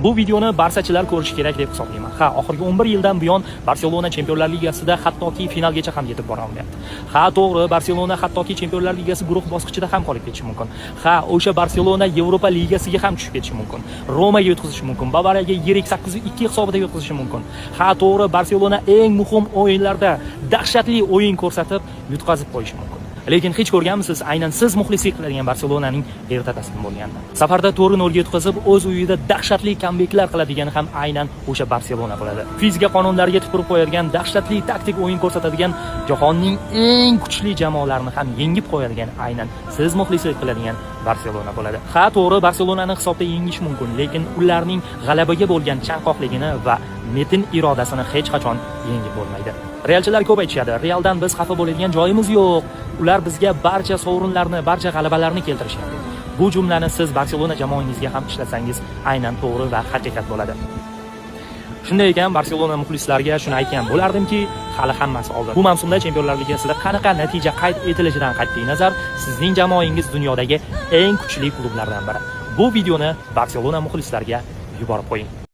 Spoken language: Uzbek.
Bu videoni barsachilar ko'rishi kerak deb hisoblayman. Ha, oxirgi 11 yildan buyon Barselona Chempionlar Ligasida hattoki finalgacha ham yetib bora olmayapti. Ha, to'g'ri, Barselona hattoki Chempionlar Ligasi guruh bosqichida ham qolib ketishi mumkin. Ha, o'sha Barselona Yevropa Ligasiga ham tushib ketishi mumkin. Romaga yutqizishi mumkin, Bavariyaga yirik 8-2 hisobida yutqizishi mumkin. Ha, to'g'ri, Barselona eng muhim o'yinlarda dahshatli o'yin ko'rsatib, yutqazib qo'yishi mumkin. Lekin hech ko'rganmisiz, aynan siz muxlislik qiladigan Barselonaning erta taslim bo'lganini? Safarda 4-0 ga yutqazib, o'z uyida dahshatli kambeklar qiladigani ham aynan o'sha Barselona bo'ladi. Fizika qonunlariga tupurib qo'yadigan, dahshatli taktik o'yin ko'rsatadigan, jahonning eng kuchli jamoalarini ham yengib qo'yadigan aynan siz muxlislik qiladigan Barselona bo'ladi. Ha, to'g'ri, Barselonani hisobda yengish mumkin, lekin ularning g'alabaga bo'lgan chanqoqligini va metin irodasini hech qachon yengib bo'lmaydi. Realchilar ko'p aytishadi, Realdan biz xafa bo'ladigan joyimiz yo'q. Ular bizga barcha sovrinlarni, barcha g'alabalarni keltirishyapti. Bu jumlani siz Barselona jamoangizga ham ishlatsangiz, aynan to'g'ri va haqiqat bo'ladi. Shunday ekan, Barselona muxlislariga shuni aytgan bo'lardimki, hali hammasi oldin. Bu mavsumda Chempionlar Ligasida qanaqa natija qayd etilishidan qat'iy nazar, sizning jamoangiz dunyodagi eng kuchli klublardan biri. Bu videoni Barselona muxlislariga yuborib qo'ying.